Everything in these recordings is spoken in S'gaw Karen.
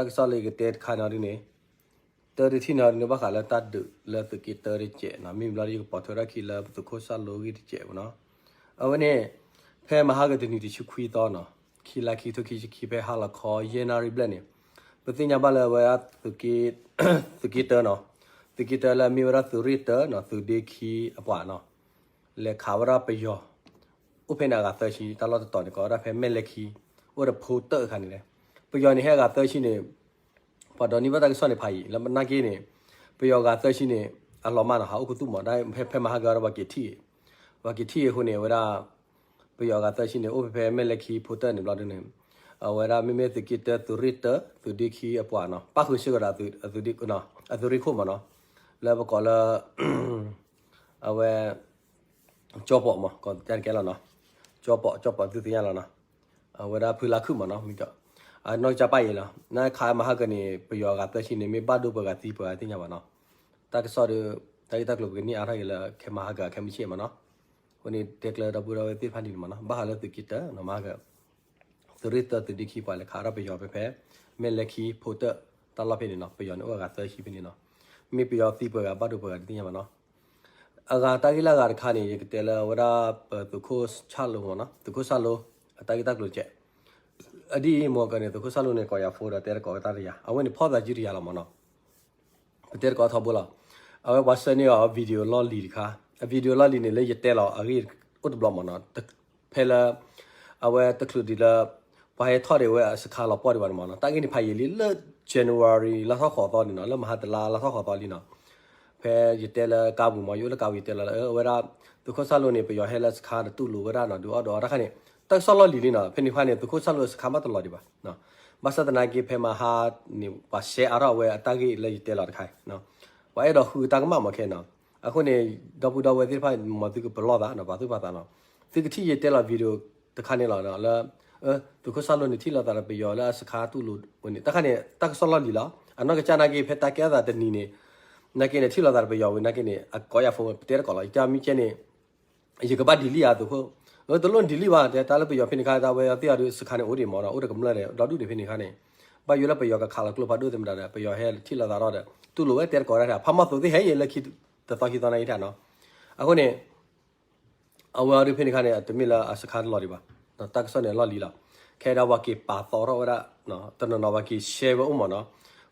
တၢ်ကစီၣ်လၢယကတဲတခါန့ၣ်ဒ်န့ၣ်, တၢတထံၣ်န့ၣ်ဒ်န့ၣ် ဘၣ်ဃးလၢတၢ်ဒုးလၢသုးက့တၢတကဲးနီၤ, မ့ၢ်ဘျီဒီးယကပိာ်ထွဲထီၣ်ခံလၢပသုးခိၣ်စၢ်လိဂ့ၢ်တကဲးမ့ၢ်နီၤ. အဝဲန့ၣ် ဖဲမဟါကတနံၤတဆံခွံသီနီၤ, ခံလါခံကထိခံဆံခံ ဖဲဟါလီၤခီယဲၢ်နၣ်ရံၣ်ဘျဲၣ်န့ၣ်, ပသ့ၣ်ညါဘၣ်လၢအဝဲဒၣ် သုးက့တၢနီၤ, သုးက့တၢလၢအမ့ၢ်ဝဲဒၣ်သုးရ့ၣ်တၢနီၤ, သုးဒ့ခံအပှၤနီၤ, လဲၤခးဝဲဒၣ်ပယီၤ အိၣ်ဖဲန့ၣ်အဂၤသၢဆံ, တၢ်လီၢ်တတီၤန့ၣ် ကိးဝဲဒၣ်ဖဲမဲၢ်လဲၤခံ, အိၣ်ဒီးဖိတၢၣ်အခါန့ၣ်လဲၣ်. ပယီၤန့ၣ်ဟဲအဂၤသၢဆံန့ၣ် ပှၤဒိးန့ၢ်ဘၣ်တၢ်ကစီၣ်န့ၣ်ဖးယံာ် လၢနာ်က့န့ၣ်, ပယီၤအဂၤသၢဆံန့ၣ် အလီၤမၢ်နီၤ, ဟးအိၣ်ခူသူၣ်မး, ဒီးဖဲမဟါကဒီးပှၤက့ၤထံၣ်, ပှၤက့ၤထံၣ်အဃိန့ၣ် အဝဲဒၣ် ပယီၤအဂၤသၢဆံန့ၣ် အိၣ်ဖဲဖဲမဲၢ်လဲၤခံဖိတၢၣ်န့ၣ်ဘျီဒ်န့ၣ်, အဝဲဒၣ်မ့မ့ၢ်သုးက့တၢ သုးရ့ၣ်တၢ သုးဒ့ခံအပှၤနီၤ, ပၣ်ဃုာ်စ့ၢ်ကီးဒီး အသုးရ့ၣ်ခိၣ်မးနီၤ, လၢပကိးလၢ အဝဲ ကၠီပီးမး ကီးတၢ်တကဲလီၤနီၤ, ကၠီပီး ကၠီပီးသုသ့ၣ်ညါလီၤနီၤ, အဝဲဒၣ်ဖုလါခုၣ်မးနီၤ, မ့ၢ်ကီး အနီၢ်ကစၢ်ပၢ်ယံၤလီၤ, နခးမဟါကန့ၣ် ပယီၤအဂၤသၢဆံန့ၣ် မ့ၢ်ဘၣ်ဒိပှဲၤဂၤသံပှဲၤဂၤသ့ၣ်ညါဘၣ်နီၤ, တၢ်ကစီၣ်ဒီး တၢ်ဂ့ၢ်တၢ်ကျိၤပကန့ၢ်အါထီၣ်က့ၤလၢခဲမဟါကခဲမုၢ်ဆ့ၣ်မးနီၤ, အဃိန့ၣ်တဲကျၢဒီပုၢ်ဒီဝဲၢ်သ့ၣ်တဖၣ်ဒ်န့ၣ်မးနီၤ, ဘၣ်ဃးလၢသုးက့တၢနီၤ မဟါက သုးရ့ၣ်တၢ သုးဒ့ခံပှၤလဲၤခးထီၣ်ပယီၤဖဲဖဲ မဲၢ်လဲၤခံဖိတၢၣ်တၢ်လီၢ်ဖဲန့ၣ်နီၤ, ပယီၤန့ၣ်အိၣ်အဂၤသၢဆံဖဲန့ၣ်နီၤ, မ့ၢ်ပယီၤသံပှဲၤဂၤဘၣ်ဒိပှဲၤဂၤတသ့ၣ်ညါဘၣ်နီၤ, အဂၤတၢ်ဂ့ၢ်လၢအဂၤတခါန့ၣ် ယကတဲလၢအဝဲဒၣ်ပသုးခိၣ်ဆၣ်လိမးနီၤ, သုးခိၣ်ဆၣ်လိ အတၢ်ဂ့ၢ်တၢ်ကျိၤတကဲး, အဒ်အံၤမ့ၢ်ကန့ၣ် သုးခိၣ်ဆၣ်လိန့ၣ် ကိးယၤဖိဒီးတဲတကိးဝဲတၢ်တယၤ, အဝဲန့ၣ်ဖီၣ်သးစုတယၤလီၤမးနီၤ ပတဲတကိးထီဘိလီၤ, အဝဲပှၤဆှၢန့ၢ်အီၤ video လီၢ်လံၤတခါ, အ video လီၢ်လံၤန့ၣ် လၢယတဲလီၤအဂ့ၢ်အိၣ်တဘျီမးနီၤ, ဖဲလၢ အဝဲတချုးဒံးလၢ ပှၤဟဲထီၣ်ဒံးဝဲအစခါလီၤပှီၢ်ဒံးဘၣ်န့ၣ်မးနီၤ, တၢ်ဂ့ၢ်န့ၣ်ဖးယံာ်လံ လၢ January လါထီၣ်ဃိးသီန့ၣ်နီၤ, လၢမဟါတလါလါထီၣ်ဃိးသီလံနီၤ, ဖဲယတဲလၢကါပူၤမး ယအိၣ်လၢကါပူၤ ယတဲလီၤလၢ အဝဲဒၣ် သုးခိၣ်ဆၣ်လိန့ၣ် ပယီၤဟဲလၢစခါဒီးတူၢ်လိာ်ဝဲဒၣ်နီၤ, ဒုးအီၣ်ဒုးအီတၢ်ခါန့ၣ် တၢ်ကစီၣ်လီၢ်လံၤလံနီၤ, ဖဲန့ၣ်ခါန့ၣ် သုးခိၣ်ဆၣ်လိအစခါမးတလီၤဒံးဘၣ် ဘၣ်ဆၣ်သနာ်က့ဖဲမဟါန့ၣ် ပှၤရှဲအါထီၣ်အဝဲအတၢ်ဂ့ၢ်လၢယတဲလီၤတခါ, ပှၤအဲၣ်ဒိးဃုတၢ်ကမၣ်မးခဲနီၤ, အဃိန့ၣ် ဒီပုၢ်ဒီဝဲၢ်သ့ၣ်တဖၣ် မ်သုကပလီၢ်သးနီၤ, ပာ်သူၣ်ပာ်သးနီၤ, သုကထံၣ်ယတဲလီၤ video တခါန့ၣ်လီၤ, လၢ သုးခိၣ်ဆၣ်လိန့ၣ် ထံၣ်လိာ်သးဒီးပယီၤလၢအစခါတူၢ်လိာ်ဝဲန့ၣ် တၢ်ခါန့ၣ် တၢ်ကစီၣ်လီၢ်လံၤလီၤ, အနီၢ်ကစၢ်နာ်က့ ဖဲတၢ်ကဲထီၣ်သးတနံၤန့ၣ် နာ်က့န့ၣ် ထံၣ်လိာ်သးဒီးပယီၤဝဲနာ်က့န့ၣ် အကိးယၤဖိ ပတဲတကိးလီၤ, ယတဲမ့ၢ်ကဲန့ၣ် ယကဘၣ် delete ယၤသုးခိၣ်, တလိၣ် delete ဘၣ် တဲတၢ်လၢပယီၤဖဲန့ၣ်ခါ တၢ်ဝဲသ့ၣ်အီၤဒုး စခါန့ၣ်အိၣ်ဒံးမးနီၤ, အိၣ်ဒီးကမျၢၢ်ဒီး ဒီဒူၣ်ဒံးဖဲန့ၣ်ခါန့ၣ်, ဘၣ်ယိၣ်လၢပယီၤကခးလီၤကျိဖးဒိၣ်သ့ၣ်မတၤဒီး ပယီၤဟဲထံၣ်လိာ်သးထီၣ်ဒီး တူၢ်လိာ်ဝဲတဲတကိးတၢ် ဖးမီၢ်သိးသ့ၣ်ဟဲယံၤလၢခံတသီခံသီနာ်က့တၢ်နီၤ, အဃိန့ၣ် အဝဲအီၤဒုးဖဲန့ၣ်ခါန့ၣ် တမ့ၢ်လၢအစခါတလီၤဒံးဘၣ်, တၢ်ကစီၣ်န့ၣ်အလီၢ်လံၤလီၤ, ခဲဒီးပှၤက့ၤပာ်သီထီၣ်ဝဲဒၣ် တနီၤနီၤပှၤက့ၤ share ဝဲအိၣ်မးနီၤ,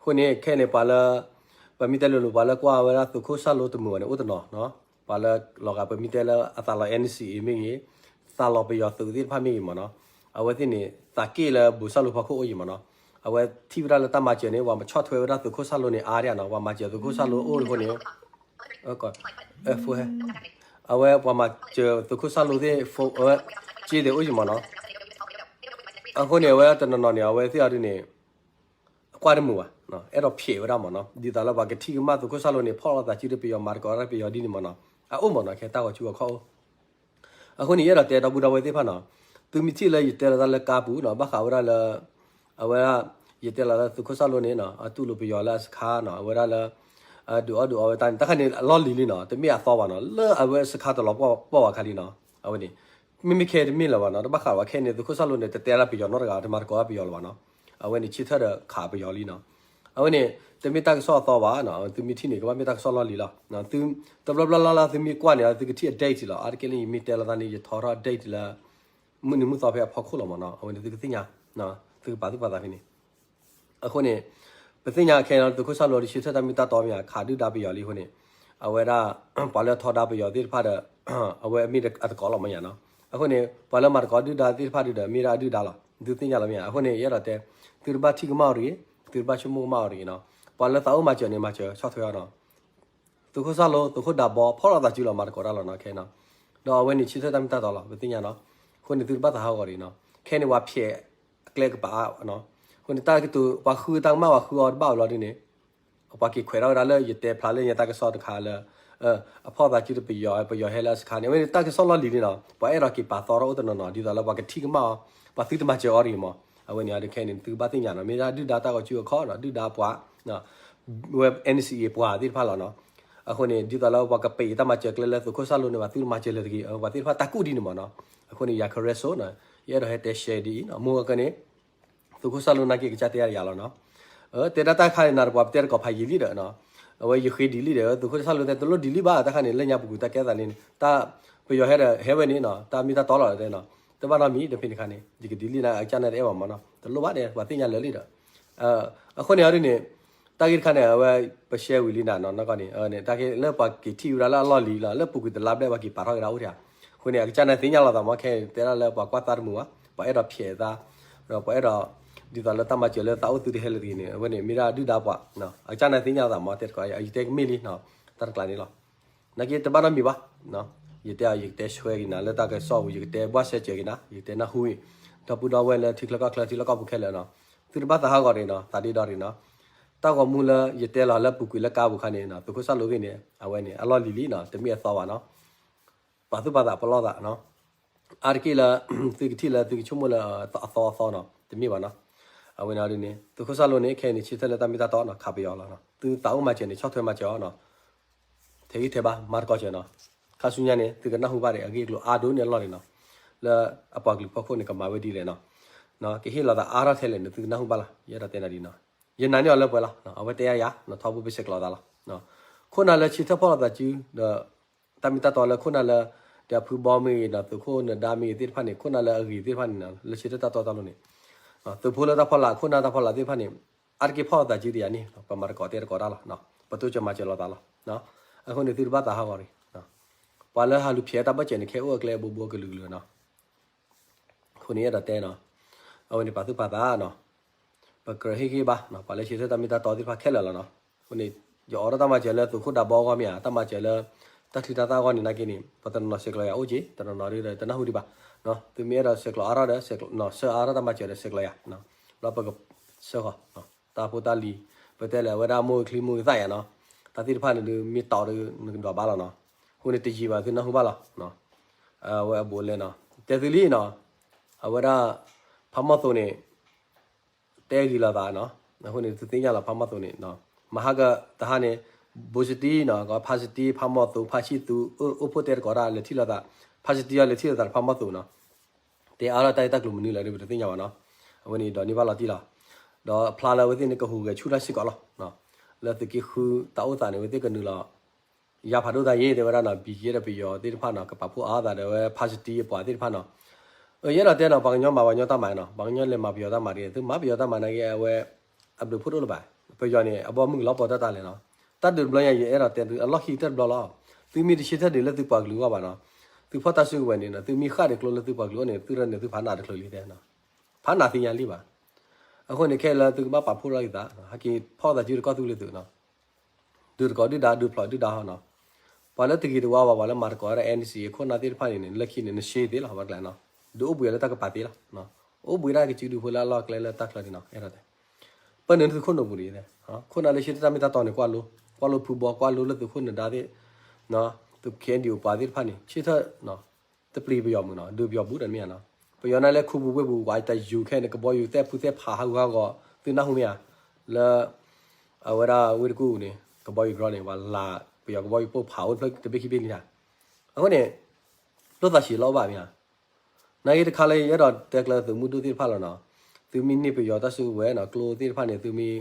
အဃိန့ၣ် ခဲန့ၣ်ပှၤလၢ ပမ့ၢ်တဲလိၤလိၤ ပှၤလၢကွၢ်ဝဲဒၣ်သုးခိၣ်ဆၣ်လိတမုာ်ဘၣ်န့ၣ် အိၣ်တနီၤနီၤ, ပှၤလၢလီၤဂာ်ပမ့ၢ်တဲလၢအသးလီၤ NCA မ့ၢ်ဂ့ၤ, သးလီၤပယီၤသုးသ့ၣ်တဖၣ်မ့ၢ်ဂ့ၤမးနီၤ, အဝဲသ့ၣ်န့ၣ် သးက့ၣ်လၢဘူးဆၣ်လိဖီခိၣ်အိၣ်ယံၤမးနီၤ, အဝဲထံၣ်ဝဲဒၣ်လၢတၢ်မၤစၢၤန့ၣ် ပှၤဆီၣ်ထွဲဝဲဒၣ်သုးခိၣ်ဆၣ်လိန့ၣ်အါဒံးနီၤ, ပှၤမၤစၢၤသုးခိၣ်ဆၣ်လိအိၣ်အဃိန့ၣ် အဝဲပှၤမၤစၢၤသုးခိၣ်ဆၣ်လိသ့ၣ် က့သ့ၣ်အိၣ်ယံၤမးနီၤ, အဃိန့ၣ် အဝဲတနီၤနီၤန့ၣ် အဝဲသ့ၣ်အီၤဒုးန့ၣ် အကွၢ်တမုာ်ဘၣ်, အဲၣ်ဒိးဖျဲးဝဲဒၣ်မးနီၤ, ဒ်သိးလၢပှၤကထံၣ်ကမၣ်သုးခိၣ်ဆၣ်လိန့ၣ် ဖီၣ်လိာ်သးစုဒီးပယီၤမၤသကိးတၢ်ပယီၤဒ်န့ၣ်မးနီၤ, အအိၣ်မးနီၤ ခဲတၢ်ဂီၤစုဂီၤခီၣ်အိၣ် အဃိန့ၣ် ယအဲၣ်ဒိးတဲဒီပုၢ်ဒီဝဲၢ်သ့ၣ်တဖၣ်နီၤ, သုမ့ၢ်ထံၣ်လၢယတဲလီၤတၢ်လၢကါပူၤနီၤ ဘၣ်ဃးဝဲဒၣ်လၢ အဝဲဒၣ် ယတဲလီၤလၢသုးခိၣ်ဆၣ်လိန့ၣ်နီၤ အတူၢ်လိာ်ပယီၤလၢအစခါနီၤ အဝဲဒၣ်လၢ ဒုးအီၣ်ဒုးအီဝဲတၢ်န့ၣ် တၢ်ခါန့ၣ် အလီၢ်လံၤလံနီၤ တမ့ၢ်အသီဘၣ်နီၤ လၢအဝဲစခါတလီၤပှီၢ်ပှီၢ်ဝဲခါလံနီၤ အဝဲန့ၣ် မ့မ့ၢ်ခဲတမ့ၢ်လၢၤဘၣ်နီၤ တဘၣ်ဃးဝဲခဲန့ၣ် သုးခိၣ်ဆၣ်လိန့ၣ် တတဲလၢပယီၤနီတဂၤ တမၤသကိးလၢပယီၤလၢၤဘၣ်နီၤ အဝဲန့ၣ် ဆၢထၢၣ်ဒီးခးပယီၤလံနီၤ အဝဲန့ၣ် တမ့ၢ်တၢ်ကစီၣ်အသီဘၣ်နီၤ သုမ့ၢ်ထံၣ်န့ၣ် ကဘၣ်မ့ၢ်တၢ်ကစီၣ်လီၢ်လံၤလီၤ သု တဘျီဘျီလၢ်လၢ် သုမ့ၢ်ကွၢ်န့ၣ် သုကထံၣ်အ date လီၤ အါတက့ၢ်လၢယမ့ၢ်တဲလီၤသးန့ၣ် ယထီထီၣ်အ date လၢ မုၢ်နံၤမုၢ်သီဖဲအဖီခိၣ်လီၤမးနီၤ အဝဲန့ၣ်သုကသ့ၣ်ညါ သုကပာ်သူၣ်ပာ်သးဖဲန့ၣ် အဃိန့ၣ် ပသ့ၣ်ညါခဲအံၤနီၤ သုးခိၣ်ဆၣ်လိဒီးဆၢထၢၣ်တၢ်မ့ၢ်တၢ်တီမ့ၢ်ဧါ ခးဒုၣ်ဒါပယီၤလံအဃိန့ၣ် အဝဲဒၣ် ပှၤလၢထီဒါပယီၤသ့ၣ်တဖၣ်ဒီး အဝဲအမ့ၢ်အတကိးလီၤမ့ၢ်ဧါနီၤ အဃိန့ၣ် ပှၤလၢမၤသကိးဒုၣ်ဒါသ့ၣ်တဖၣ်ဒီး မ့ၢ်ဒၣ်အဒုၣ်ဒါလီၤ သုသ့ၣ်ညါလီၤမ့ၢ်ဧါ အဃိန့ၣ် ယအဲၣ်ဒိးတဲ သုတဘၣ်ထံၣ်ကမၣ်အီၤတဂ့ၤ သုတဘၣ်ဆိကမိၣ်ကမၣ်အီၤတဂ့ၤနီၤ ပှၤလၢသးအိၣ်မၤစၢၤန့ၣ် မၤစၢၤဆီၣ်ထွဲအီၤနီၤ သုးခိၣ်ဆၣ်လိ သုးခိၣ်ဒးဘီ ဖီၣ်လိာ်သးစုလီၤ မၤသကိးတၢ်လီၤနီၤ ခဲနီၤ ဒီးအဝဲန့ၣ် ဆၢထၢၣ်တၢ်မ့ၢ်တၢ်တီလီၤ ပသ့ၣ်ညါနီၤ အဃိန့ၣ် သုတဘၣ်သးဟးဂီၤတဂ့ၤနီၤ ခဲန့ၣ် ပှၤဖျဲးအကျဲကပၤနီၤ အဃိန့ၣ် တၢ်ကတိၤ ပှၤဃုတၢ်ကမၣ် ပှၤဃုအီၤတဘၣ်ဝဲလီၤဒ်န့ၣ် ပှၤက့ၤခွဲးထီၣ်ဝဲဒၣ်လၢ ယတဲဖျါလၢညါတၢ်ကစီၣ်တခါလၢ အဖီၣ်သးစုတပယီၤ ပယီၤဟဲလၢအစခါန့ၣ် အဝဲန့ၣ် တၢ်ကစီၣ်လီၢ်လံၤလံနီၤ ပှၤအဲၣ်ဒိးက့ၤပာ်သီထီၣ်အိၣ်တနီၤနီၤ ဒ်သိးလၢပှၤကထံၣ်ကမၣ်အီၤ ပှၤသုတမၤစၢၤအီၤတဂ့ၤမး အဝဲန့ၣ် ခဲန့ၣ် သုကဘၣ်သ့ၣ်ညါနီၤ မ့ၢ်ဒၣ်ဒုၣ်ဒါတၢ်ဂီၤစုအခီၣ်နီၤ ဒုၣ်ဒါပှၤ ဝဲ NCA ပှၤသ့ၣ်တဖၣ်လီၤနီၤ အဃိန့ၣ် ဒ်သိးလၢပှၤကပာ်တၢ်မၤစၢၤကျဲလၢသုးခိၣ်ဆၣ်လိန့ၣ် ပှၤသုတမၤစၢၤလၢၤတဂ့ၤ ပှၤသ့ၣ်တဖၣ်တၢ်ကူၣ်ဒ်န့ၣ်မးနီၤ အဃိန့ၣ် ယၤ Karen So နီၤ ယအဲၣ်ဒိးဟဲတဲ share ဒ်အံၤနီၤ မိၢ်ကကၢန့ၣ် သုးခိၣ်ဆၣ်လိနာ်က့ကစၢ်တဲယၤလီၤနီၤ တဲဒၣ်တၢ်ခါန့ၣ် နၤတပှၤပတဲတကိးဖးယံာ်လံဒီးနီၤ, အဝဲယဃ့ဒ်လံဒီး သုးခိၣ်စၢ်လိတဲတလိၣ်ဒ်လံဘၣ် တၢ်ခါန့ၣ် လၢညါပူၤကွံာ်တၢ်ကဲသးန့ၣ် တၢ်ပယီၤဟဲဒီးဟဲဝဲန့ၣ်နီၤ တၢ်မ့ၢ်တၢ်တီလီၤတဲနီၤ, တဘၣ်နီတမံၤဒီးဖဲန့ၣ်ခါန့ၣ် ယကဒ်လံနၤ အကစၢ်န့ၣ်တအဲၣ်ဘၣ်မးနီၤ တလိၣ်ဘၣ်ဒီး ပှၤသ့ၣ်ညါလၢာ်လံဒီး အဃိန့ၣ်အီၤဒ်န့ၣ် တၢ်ဂ့ၢ်တခါန့ၣ် အဝဲပရှဲဝံၤလံနၤနီၤ နီၢ်ကီၢ်န့ၣ် တၢ်ဂ့ၢ်လၢပှၤက့ၤထံၣ်ဝဲဒၣ်လၢအလီၢ်လံၤလီၤ လၢပူၤကွံာ်တလါဘျဲၣ်ပှၤက့ၤပာ်ထီၣ်က့ၤဒၣ်အိၣ်ထံဧါ, အဃိန့ၣ် အကစၢ်န့ၣ်သ့ၣ်ညါလီၤသးမး ခဲအံၤတဲဒၣ်လၢပှၤကွၢ်သးတမုာ်ဘၣ် ပှၤအဲၣ်ဒိးဖျဲးသး ဒီးပှၤအဲၣ်ဒိး ဒ်သိးလၢတၢ်မၤစၢၤလၢသးအိၣ်သုတဟဲလၢတဂ့ၤန့ၣ် အဝဲန့ၣ်မ့ၢ်ဒၣ်ဒုၣ်ဒါပှၤ အကစၢ်န့ၣ်သ့ၣ်ညါလီၤသးမး တဲတကိး ယတဲကမ့ၢ်လံ တၢ်တကျါန့ၣ်လီၤ နာ်က့တဘၣ်နီတမံၤဘၣ်, ယတဲအီၤ ယကတဲဆွဲက့ၤနၤလၢတၢ်ကစီၣ်ပူၤ ယကတဲဘှၣ်စဲစၢၤက့ၤနၤ ယကတဲနၢ်ဟူအံၤ, ဒီပုၢ်ဒီဝဲၢ်လၢထံချၢကီၢ်ချၢ ထံလီၢ်ကီၢ်ပူၤခဲလၢာ်နီၤ, သုတဘၣ်သးဟးဂီၤတဂ့ၤနီၤ သးဒ့ဒီတဂ့ၤနီၤ, တၢ်ဂီၤမူလၢယတဲလီၤလၢပူၤကွံာ်လၢကါပူၤခါန့ၣ် သုးခိၣ်စၢ်လိဂ့ၢ်န့ၣ် အဝဲန့ၣ် အလီၢ်လံၤလံနီၤ တမ့ၢ်အသီဘၣ်နီၤ ပာ်သူၣ်ပာ်သးပလီၢ်သးနီၤ, အါတက့ၢ်လၢ သုကထံၣ်လၢသုကဆိကမိၣ်လၢအသီအသီနီၤ တမ့ၢ်ဘၣ်နီၤ, အဝဲန့ၣ်ဒ်န့ၣ် သုးခိၣ်စၢ်လိန့ၣ် ခဲအံၤန့ၣ် ဆၢထၢၣ်လၢတၢ်မ့ၢ်တၢ်တီနီၤ ခးပယီၤလီၤ, သုသးအိၣ်မၤစၢၤန့ၣ် ဆီၣ်ထွဲမၤစၢၤအီၤနီၤ ထဲးဂံၢ်ထဲးဘါ မၤသကိးစၢၤနီၤ, ခါဆူညါန့ၣ် သုကနၢ်ဟူဘၣ်ဒီး အဂ့ၢ်အကျိၤအါဒိၣ်န့ၢ်အလီၢ်န့ၣ်နီၤ, လၢအပှၤကလုာ်ဖီခိၣ်န့ၣ် ကမၤဝဲဒ်လဲၣ်နီၤ, ကဟ့ၣ်လီၤသးအါထီၣ်ထဲလဲၣ်န့ၣ် သုကနၢ်ဟူဘၣ်လီၤ, ယအဲၣ်ဒိးတဲနၤဒ်နီၤ, ယနာ်န့ၢ်အီၤလၢပှဲၤလီၤ, အဝဲတဲယၤယၤ ထီဘိပဆဲးကျိးသးလီၤ, ခိၣ်နၢ်လၢဆၢထၢၣ်ဖီၣ်လိာ်သးစု ဒီး တၢ်မ့ၢ်တၢ်တီလၢခိၣ်နၢ်လၢ ဒီးဖုဘီမ့ၢ်ဂ့ၤနီၤ သုးခိၣ်နဒါမ့ၢ်ဂ့ၤသ့ၣ်တဖၣ်န့ၣ် ခိၣ်နၢ်လၢအဂ့ၤသ့ၣ်တဖၣ်န့ၣ်နီၤ လၢဆၢထၢၣ်တၢ်တီတၢ်လိၤန့ၣ် သုးဖိလၢတၢ်ဖီလာ် ခိၣ်နၢ်တၢ်ဖီလာ်သ့ၣ်တဖၣ်န့ၣ် အါတက့ၢ်ဖီၣ်လိာ်သးစုတယၤန့ၣ် ပမၤသကိးတဲသကိးတၢ်လီၤ, ပတိစၢၤမၤစၢၤလိာ်သးလီၤ, အဃိန့ၣ် သုတဘၣ်သးဟးဂီၤတဂ့ၤ, ပှၤလၢဟးလူၤဖျဲးတၢ်ဘၢၣ်စၢၤန့ၣ် ခဲအိၣ်အကျဲအဘိဘိကလုာ်ကလုာ်နီၤ အဃိန့ၣ် အဲၣ်ဒိးတဲနီၤ, အဝဲန့ၣ်ပာ်သူၣ်ပာ်သးနီၤ, ပကြၢးဟ့ၣ်ဂံၢ်ဘါ ပှၤလၢဆၢထၢၣ်တၢ်မ့ၢ်တၢ်တီသ့ၣ်တဖၣ်ခဲလၢာ်လီၤနီၤ, အဃိန့ၣ် ယအိးထီၣ်တၢ်မၤစၢၤလၢသုးခိၣ်ဒးဘီအဂီၢ်မ့ၢ်ဧါ, တၢ်မၤစၢၤလၢ တၢ်ချံတၢ်သၣ်အဂီၢ်န့ၣ်နာ်က့န့ၣ် ပှၤတနီၤနီၤဆဲးကျိးယၤအိၣ်က့, တနီၤနီၤဒ်ဒီးတနၢ်ဟူဒံးဘၣ်, သုမ့ၢ်အဲၣ်ဒိးဆဲးကျိးအါထီၣ်ဒီး ဆဲးအါထီၣ်တၢ်မၤစၢၤဒီးဆဲးကျိးယၤ, ဘျီပကဆှၢဃီၤ တၢ်ဖိတၢ်လံၤ, ပတဲလၢအဝဲဒၣ်မိၢ်ဂ့ၤချံမိၢ်ဂ့ၤသၣ်ယၤနီၤ, တၢ်သ့ၣ်တဖၣ်န့ၣ်ဒုးမ့ၢ်တီဒီးနကဒွးဘၣ်လီၤနီၤ, အဃိန့ၣ်တယံာ်ဘၣ်သုနၢ်ဟူဘၣ်လီၤ, အဝဲအဘူးအလဲနီၤ, တဲသုလံနီၤ, အဝဲဒၣ် ဖးမီၢ်သိးန့ၣ် တဲဂ့ၤလိာ်သးနီၤ, အဃိန့ၣ် သုသ့ၣ်ညါလီၤဖးမီၢ်သိးန့ၣ်, မဟါကတဟါန့ၣ် ဘိစတံနီၤ, ဖါစတံ ဖးမီၢ်သိး ဖါဆံၣ်သူ အိၣ်ဖှိၣ်တဲတကိးတၢ်လဲၤထံၣ်လိာ်သး, ဖါစတံအီၤလဲၤထံၣ်လိာ်သးဒီးဖးမီၢ်သိးနီၤ, တဲအါထီၣ်တၢ်ဂ့ၢ်တၢ်ကျိၤမနုၤလဲၣ်ဒီး ပတသ့ၣ်ညါဘၣ်နီၤ, အဝဲန့ၣ်ဒိးန့ၢ်ဘၣ်လီၤတံၢ်လီၤ, ဒီးဖျါလၢအဝဲသ့ၣ်န့ၣ် ကဟူးဂဲၤဆူၣ်တၢ်စ့ၢ်ကီးလီၤ, လၢသုးက့ဃုတၢ်အိၣ်သးန့ၣ် အဝဲသ့ၣ်ကနုာ်လီၤ ယၤဖးဒိၣ်သးယ့ၢ် တဲဝဲဒၣ်နီၤ, ဘံယ့ဒီးပယီၤသ့ၣ်တဖၣ်နီၤ ကပာ်ဖှိၣ်အါသးဒီးဝဲဖါစတံအပှၤသ့ၣ်တဖၣ်နီၤ, ယအဲၣ်ဒိးတဲနီၤ ပှၤကညီမၤပှၤကညီတၢ်မၤနီၤ, ပှၤကညီလဲၤမၤပယီၤတၢ်မၤတဂ့ၤ, သုမၤပယီၤတၢ်မၤနာ်က့ အဝဲ အဘျုးဖှိၣ်တအိၣ်လၢၤဘၣ်, ပယီၤန့ၣ် အဘီမုၢ်ကလီၤပှီၤတၢ်တၢ်လဲၣ်နီၤ, တၢ်ဒုးတဘျီညါ ယအဲၣ်ဒိးတဲသု အလီၢ်ခံကတၢၢ်တဘျီလီၤ, သုမ့ၢ်တဆၢထၢၣ်ဒံးလၢသုပှၤကလုာ်အဂီၢ်ဘၣ်နီၤ, သုဖီၣ်တၢ်စုကဝဲၤန့ၣ်နီၤ သုမ့ၢ်ဃၣ်ဒံးကျိလၢသုပှၤကလုာ်အအိၣ်န့ၣ် သုရၢန့ၣ် သုဖးနးတချုးလံတဲနီၤ, ဖးနးသ့ၣ်ညါလံဘၣ်, အဃိန့ၣ် ခဲလၢာ်သုကဘၣ်ပာ်ဖှိၣ်ထီၣ်က့ၤသး ဟဲက့ၤဖီၣ်သးစုတကီၢ်သူလ့ၤသုးနီၤ ဒုးတကိးဒုၣ်ဒါ ဒုးဖျိးဒုၣ်ဒါဟီနီၤ, ပှၤလၢတဂ့ၤတဝါဘၣ် ပှၤလၢမၤတကိးဝဲဒၣ် NCA ခိၣ်နၢ်သ့ၣ်တဖၣ်န့ၣ်န့ၣ် လၢခံန့ၣ် နရှဲသ့လီၤ ဘၣ်ကျဲနီၤ, ဒုးအိၣ်ဘှံးလၢတၢ်ကပၤသ့လီၤ, အိၣ်ဘှံးဒၣ်ကစုဒုဖိလၢအလီၢ်ကျဲလၢတၢ်ချၢန့ၣ်နီၤ, အဲၣ်ဒိးတဲ, ပၢၢ်နုာ်သုးခိၣ်နူာ်ပူၤဒ်, ခိၣ်နၢ်လၢဆၢထၢၣ်တၢ်မ့ၢ်တၢ်တီန့ၣ် ကွၢ်လိ, ကွၢ်လိဖုဘီ ကွၢ်လိလၢသုးခိၣ်နဒါသ့ၣ်, သုး KNDO ပှၤသ့ၣ်တဖၣ်န့ၣ် ဆၢထၢၣ် တပျံၤပယီၤမုၢ်နီၤ, ဒုးပယီၤဘူးဒီးမ့ၢ်ဧါနီၤ, ပယီၤန့ၣ်လၢခူပူၤဝ့ၢ်ပူၤ ဝဲတယူၤခဲန့ၣ် ကဘီယူၤသဲၣ်ဖုသဲၣ်ဖးဟးဂူာ်ဟးဂီၤ သုနၢ်ဟူမ့ၢ်ဧါ, လၢ အဝဲဒၣ်ဝ့ၢ်တကူၣ်န့ၣ် ကဘီယူၤကြီန့ၣ် ပှၤလၢ ပယီၤကဘီယူၤပိၢ်ဖးအိၣ်တဖျၢၣ်တဘ့ၣ်ခံဘ့ၣ်လံဧါ, အဃိန့ၣ် လိၣ်သးဆံးလီၤဘၣ်မ့ၢ်ဧါ, နာ်က့တခါလၢယအဲၣ်ဒိးတဲကျၢသုးမုၢ်ဒိၣ်သ့ၣ်တဖၣ်လီၤနီၤ, သုမ့ၢ်န့ၢ်ပယီၤတၢ်စုကဝဲၤနီၤ ကျိသ့ၣ်တဖၣ်န့ၣ် သုမ့ၢ်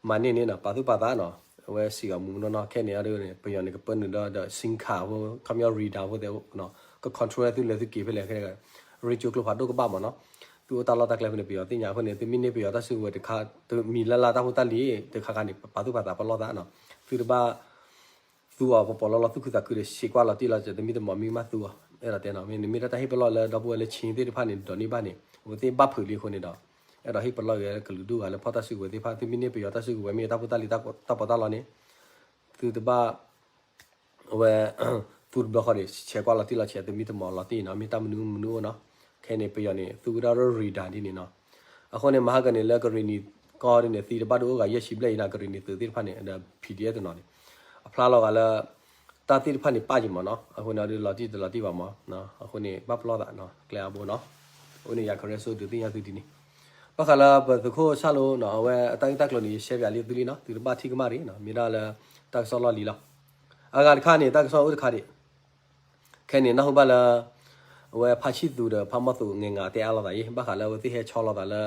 မၤန့ၢ်န့ၣ်နီၤ ပာ်သူၣ်ပာ်သးနီၤ, အဝဲစံးအီၤမူနီၢ်နီၢ် ခဲန့ၣ်အဒိန့ၣ် ပယီၤန့ၣ်ကပၢနုာ်ဒီးဒီး SIM card ဖိ ခီပညီ radar ဖိသ့ၣ် က control သုလဲၤသုက့ၤဖဲလဲၣ်ခဲန့ၣ် ရ့ကၠိကျိဖးဒိၣ်ကဘၣ်မးနီၤ, သုအိၣ်တၢ်လီၢ်တၢ်ကျဲဖဲန့ၣ် ပယီၤသ့ၣ်ညါအဃိန့ၣ် သုမ့ၢ်န့ၢ်ပယီၤတၢ်စုကဝဲၤတခါ တမံၤလၢ်လၢ်တၢ်ဖိတၢ်လံၤတခါခါန့ၣ် ပာ်သူၣ်ပာ်သးပလီၢ်သးနီၤ, သုတဘၣ် သူအီၤပပီၤလီၤလီၤသူၣ်ခုသးခုဒီး ဆံးကွၢ်လီၤတံၢ်လီၤဆဲး တမံၤတမံၤမ့ၢ်ဘၣ်သူအီၤ အဲၣ်ဒိးတဲနီၤ, မ့ၢ်န့ၣ်မ့ၢ်ဒၣ်တၢ်ဟ့ၣ်ပလီၢ်လၢဒီပုၢ်ဝဲၢ်လၢဆံသ့ၣ်တဖၣ်န့ၣ် ဒိးန့ၢ်ဘၣ်န့ၣ် အဝဲသ့ၣ်ဘၣ်ဖုးလံအဃိန့ၣ်ဒီး အဲၣ်ဒိးဟ့ၣ်ပလီၢ်ဂ့ၤကလုာ်ဒူၣ်ဂၤလၢဖီၣ်တၢ်စုကဝဲၤသ့ၣ်တဖၣ် သုမ့ၢ်န့ၢ်ပယီၤတၢ်စုကဝဲၤမ့ၢ်တၢ်ဖိတၢ်လံၤတၢ်ပီးတၢ်လီန့ၣ် သုတဘၣ် အဝဲ သူတဘျီဃီဒီး ဆဲးကွၢ်လီၤတံၢ်လီၤဆဲး တမံၤတမီၤလီၤတံၢ်နီၤ မ့ၢ်တၢ်မနုၤမနုၤအိၣ်နီၤ, ခဲန့ၣ် ပယီၤန့ၣ် သူဝဲဒၣ်ရ့ radar ဒ်န့ၣ်နီၤ, အဃိန့ၣ် မဟါကန့ၣ် လၢကရ့ၣ်နံၤကီၢ်ဒ်န့ၣ် သံတဘၣ်ဒုးအိၣ်ဂၤယဲၢ်ဆံဘျဲၣ်အံၤနီၤ ကရ့ၣ်နံၤသုးသ့ၣ်တဖၣ်န့ၣ် ဒီး PDF တနီၤန့ၣ် အဖျါလီၤဂာ်လၢ တၢ်သ့ၣ်တဖၣ်န့ၣ်ပာ်က့ၤမးနီၤ, အဃိန့ၣ် ဒုးလီၤတံၢ်တလီၤတံၢ်ဘၣ်မး, အဃိန့ၣ် ဘၣ်ပလီၢ်သးနီၤ ကျဲအဘိနီၤ, အဃိန့ၣ် ယၤကရၢစိဒုးသ့ၣ်ညါသုဒ်န့ၣ်, ဘၣ်ဃးလၢပသုးခိၣ်ဆၣ်လိနီၤ အဝဲအတၢ်ဂ့ၢ်တၢ်ကျိၤန့ၣ် ယရှဲပၠးလံသုလံနီၤ သုတဘၣ်ထံၣ်ကမၣ်ရံနီၤ မ့ၢ်ဒၣ်လၢ တၢ်ကစီၣ်လီၢ်လံၤလီၤ အဂၤတခါန့ၣ် တၢ်ကစီၣ်အိၣ်တခါဒံး, ခဲန့ၣ် နၢ်ဟူဘၣ်လၢ အဝဲဖါဆံၣ်သူဒီးဖါမီၢ်သူးငဲၤငါတဲအါလိာ်သးယ့ၣ် ဘၣ်ဃးလၢအဝဲသ့ၣ်ဟဲဆီလီၤသးလၢ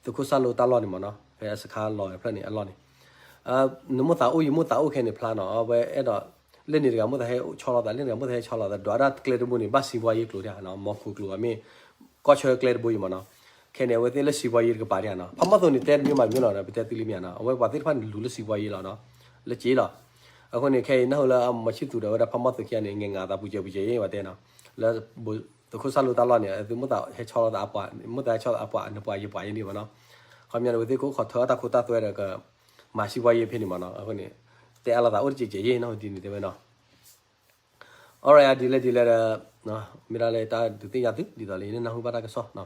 သုးခိၣ်ဆၣ်လိတၢ်လီၢ်န့ၣ်မးနီၤ, ဖဲအစခါလီၤဖျၢၣ်န့ၣ်အလီၢ်န့ၣ် နမိၢ်သးအိၣ်ယမိၢ်သးအိၣ်ခဲန့ၣ်ဖျါနီၤ အဝဲအဲၣ်ဒိး လၢန့ၣ်တဂၤမိၢ်သးဟဲဆီလီၤသး လၢန့ၣ်တဂၤမိၢ်သးဟဲဆီလီၤသး ဒွးဒၣ်ကျဲတဘိန့ၣ် ဘၣ်စံးပှၤယ့ကျိၤတၢ်နီၤ မီၤခိၣ်ကျိၤအမ့ၢ် ကီၢ်ဆၢကျဲတဘိအံၤမးနီၤ ခဲန့ၣ် အဝဲသ့ၣ်လၢစံးပှၤယ့တကပၤဒၣ်နီၤ ဖးမီၢ်သိးန့ၣ် တဲတမံၤမးတမံၤလီၤ ပတဲသုလံမ့ၢ်နီၤ အဝဲပှၤသ့ၣ်တဖၣ်န့ၣ် လူၤလၢစံးပှၤယ့လီၤနီၤ လၢက့လီၤ အဃိန့ၣ် ခဲအံၤနၢ်ဟူလၢအမီၤဆံၣ်သူးဒီးဝဲဒၣ်ဖးမီၢ်သိးခံဂၤန့ၣ် ငဲၤငါသးပူၤစဲးပူၤစဲးအံၤ ပှၤတဲနီၤ လၢ သုးခိၣ်စၢ်လိတၢ်လီၢ်န့ၣ် အသုမိၢ်သးဟဲဆီလီၤသးအပှၤ မိၢ်သးဟဲဆီလီၤသးအပှၤ နပှၤယပှၤယန့ၣ်မးနီၤ ခီပညီန့ၣ် အဝဲသ့ၣ်ကအိၣ်ခိးထၢအတၢ်ခိတၢ်သွဲဒီးက မၤစံးပှၤယ့ဖဲန့ၣ်မးနီၤ အဃိန့ၣ် တဲအါလိာ်သးအိၣ်တစဲးစဲးယ့နီၤ ဒ်န့ၣ်တဲဝဲနီၤ alright ဒ်လဲၣ်ဒ်လဲၣ်ဒီး မ့ၢ်ဒၣ်လၢတၢ်ဒုးသ့ၣ်ညါသု ဒ်သိးလၢယနၢ်ဟူဘၣ်တၢ်ကစီၣ်နီၤ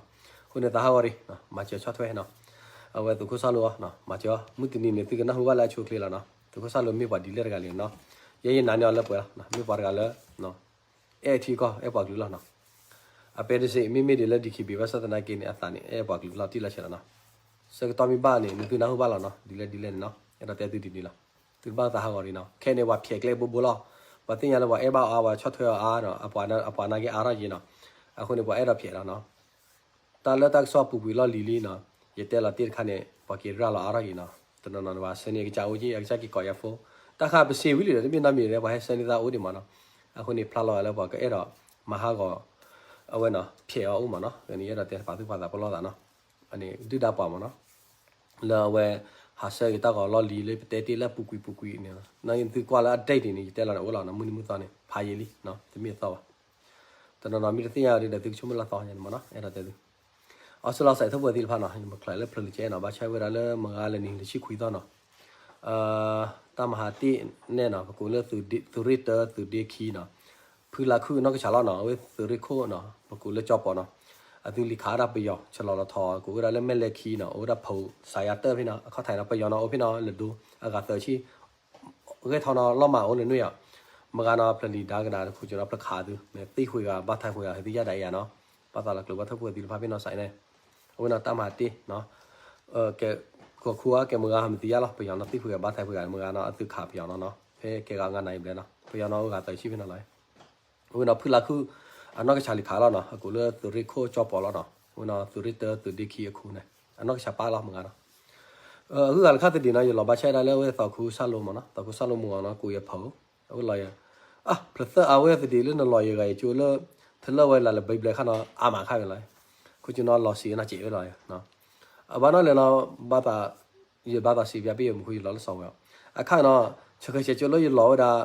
အဃိန့ၣ် သးဟးဂီၤရံ မၤစၢၤဆီၣ်ထွဲနီၤ အဝဲသုးခိၣ်စၢ်လိအီၤ မၤစၢၤအီၤ မုၢ်တနံၤန့ၣ် သုကနၢ်ဟူဘၣ်လၢအဆိအချ့လီၤနီၤ သုးခိၣ်စၢ်လိမ့ၢ်ပှၤဒ်လဲၣ်တဂၤလံနီၤ ယဲယနာ်န့ၢ်အီၤလၢပှဲၤလီၤ မ့ၢ်ပှၤတဂၤလၢ အဲၣ်ထံကီၢ် အဲၣ်ပှၤကလုာ်လီၤနီၤ အပဲတစ့ၢ် မ့မ့ၢ်ဒ်လၢ ဒီး ကဘ့ၣ် ဘၣ်ဆၣ်သနာ်က့န့ၣ် အသးန့ၣ် အဲၣ်ပှၤကလုာ်လီၤတံၢ်လီၤဆဲးလီၤနီၤ ဆၢကတီၢ်မ့ၢ်ဘၣ်န့ၣ် နသုနၢ်ဟူဘၣ်လီၤနီၤ ဒ်လဲၣ်ဒ်လဲၣ်န့ၣ်နီၤ အဲၣ်ဒိးတဲသုဒ်န့ၣ်လီၤ သုတဘၣ်သးဟးဂီၤရံနီၤ ခဲန့ၣ် ပှၤဖျဲးကျဲဘိဘိလီၤ ပှၤသ့ၣ်ညါလၢပှၤအဲၣ်ဘၣ်အီၤအါ ပှၤဆီၣ်ထွဲအီၤအါနီၤ အပှၤနာ်က့အါထီၣ်က့နီၤ အဃိန့ၣ် ပှၤအဲၣ်ဒိးဖျဲးလီၤနီၤ တၢ်လၢတၢ်ကစီၣ်ပူၤကွံာ်လီၢ်လံၤလံနီၤ ယတဲလီၤတ့ၢ်တခါန့ၣ် ပှၤက့ၤရၤလီၤအါထီၣ်က့နီၤ တနီၤနီၤန့ၣ် ဘၣ်ဆၢန့ၣ် အကစၢ်အိၣ်က့ အကစၢ်က့ၤကိးယၤ phone တၢ်ဃၣ်ပစ့ဝံၤလံဒီး တမ့ၢ်နီတမံၤဒီး ပှၤဟဲဆၢန့ၢ်သးအိၣ်ဒံးမးနီၤ အဃိန့ၣ် ဖျါလီၤလၢပှၤကအဲၣ်ဒိးမၤဟးဂီၤ အဝဲနီၤ ဖျဲးအီၤအိၣ်မးနီၤ န့ၣ်ယအဲၣ်ဒိးတဲပာ်သူၣ်ပာ်သးပလီၢ်သးနီၤ အန့ၣ်ဒုၣ်ဒါပှၤမးနီၤ လၢအဝဲ ဟးဆှၢက့ၤတၢ်ဂီၤလီၢ်လံၤလၢပတဲတ့ၢ်လၢပူၤကွံာ်ပူၤကွံာ်န့ၣ် နသုကွၢ်လၢအ date န့ၣ် ယတဲလီၤန့ၣ် အိၣ်လီၤနီၤ မုၢ်နံၤမုၢ်သီန့ၣ် ဖးယံာ်လံ တမ့ၢ်အသီဘၣ် တနီၤနီၤမ့ၢ်တသ့ၣ်ညါဒီး သုကဆိကမိၣ်လၢသီညါန့ၣ်မးနီၤ အဲၣ်ဒိးတဲသု အီစထြ့လီၤစဲးထီၣ်ပှဲၤသ့ၣ်တဖၣ်နီၤ ယမၤချၢလၢဖျၢၣ်လံၤကဲနီၤ ဘၣ်ဆၣ်ဝဲဒၣ်လၢမုၢ်ဂၤလၢနံၤလၢဆံခွံသီနီၤ တၢ်မၤဟးတ့ၢ်နဲၣ်နီၤ ပကိးလၢသုးရ့ၣ်တၢ သုးဒ့ခံနီၤ ဖုလါခုၣ်နီၢ်ကစၢ်လီၤနီၤ အဝဲသုးရ့ၣ်ခိၣ်နီၤ ပကိးလၢကၠီပီၤနီၤ အသုလံၤခးဒၣ်ပယီၤ ဆလီၤလီၤထီ ကိးဝဲဒၣ်လၢမဲၢ်လဲၤခံနီၤ အိၣ်ဝဲဒၣ်ဖီစးယါတၢၢ်ဖဲနီၤ အခီၣ်ထံးနီၤ ပယီၤနီၤ အိၣ်ဖဲနီၤ လၢဒိ အဂၤသၢဆံ ဂဲၤထီၣ်နီၤ လီၤမၢ်အိၣ်လၢနွံယါ မုၢ်ဂၤနီၤ ဖျၢၣ်လံၤဒါကဒါတခူကၠိနီၤ ဖျၢၣ်ခးသု မ့ၢ်သံၣ်ဃုဂၤ ဘၣ်ထဲးဃုဂၤ ဟဲသံယါဒၣ်အံၤယါနီၤ ဘၣ်သးလီၤကျိၤဘၣ်ထီၣ်ပှဲၤသ့ၣ်တဖၣ်ဖဲနီၤစးအံၤန့ၣ် အဝဲနီၤတၢ်မၤတ့ၢ်နီၤ ကဲ ကီၢ်ခူဧါ ကဲမုၢ်ဂၤမ့ၢ်သံယါလီၤ ပယီၤနီၤ သံၣ်ဃုဂၤ ဘၣ်ထဲးဃုဂၤ မုၢ်ဂၤနီၤ အသုခးပယီၤနီၤနီၤ ဖဲကဲဂၤငါနၤအံၤဘျဲၣ်နီၤ ပယီၤနီၤ အိၣ်ဂၤသၢဆံဖဲနီၤလီၤ အဝဲနီၤဖုလါခုၣ် အနီၢ်ကစၢ်လံၤခးလီၤနီၤ အကိးလၢသုးရ့ၣ်ခိၣ်ကၠီပီၤလီၤနီၤ အဝဲနီၤသုးရ့ၣ်တၢသုးဒ့ခံအခိၣ်န့ၣ် အနီၢ်ကစၢ်ပၢ်လီၤမုၢ်ဂၤနီၤ အဂုၤအဂၤတခါသဒံးနီၤ ယလီၤဘၣ်ဆၣ်ဒၣ်လၢအဝဲသီခူစၢ်လိမးနီၤ သီခူစၢ်လိမုၢ်ဂၤနီၤ ကိးယဖီ အဝဲလီၤယၤ အါ ဖျၢၣ်သၢအါဝဲသဒံးလၢနလီၤယဂၤယကၠိလၢ ထလၢဝဲလၢလၢဘဲဘျဲၣ်ခါနီၤ အါမးခါဝဲလီၤ ခိၣ်ကၠိနီၤလီၤစံးနီၤစဲးဝဲလီၤ အဘၣ်နီၤလဲၣ်နီၤ ဘၣ်သး ယဘၣ်သးစံးပျးပ့ၢ်ယမူခိၣ်ယလီၤလၢစီၤဝဲအီၤ အခါနီၤ ဆၢဃဲးဆဲးကၠိလၢယလီၤဝဲဒၣ်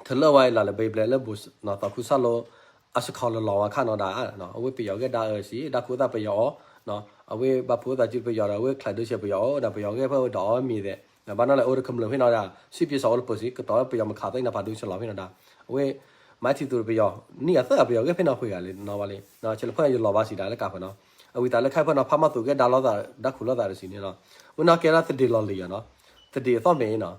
ထလၢဝဲလၢလၢဘဲဘျဲၣ်လၢ သီခူစၢ်လိ အစခီလီၤလီၤဝဲခါနီၤဒၣ် အဝဲပယီၤဂဲၤဒါအၢစံး ဒါခိၣ်သၣ်ပယီၤအီၤ အဝဲဘၣ်ဖိသၣ်စုပယီၤဒီး အဝဲချဲးဒုးဆဲးပယီၤအီၤ ဒီးပယီၤဂဲၤဖဲဝဲဒီးအီၤမံၤသဲး ဘၣ်နီၤလဲၣ်အိၣ်တခမျၢၢ်ဖဲနီၤဒၣ် စံးပယီၤစီၤအိၣ်လၢပၢၤစံး ကတီၤလၢပယီၤမခးသ့ၣ်နီၤဖးဒိၣ်ဆဲးလီၤဖဲနီၤဒၣ် အဝဲ မၤထံၣ်သူၣ်ပယီၤ နံၣ်အသၢအပယီၤဂဲၤဖဲနီၤပှဲၤဂၤလံ နီၤဘၣ်လံ ဆဲးလၢဖဲယလီၤဘၣ်စံးဒၣ်လၢကးဖဲနီၤ အဝံသးလၢခဲဖဲနီၤ ဖးမီၢ်သူးဂဲၤဒါလီၤသး ဒါခိၣ်လီၤသးတစံးန့ၣ်နီၤ ဝဲနီၤကဲဒၣ်သဒံးလီၤလံၤယၤနီၤ သဒံးအသီၣ်မဲာ်အံၤနီၤ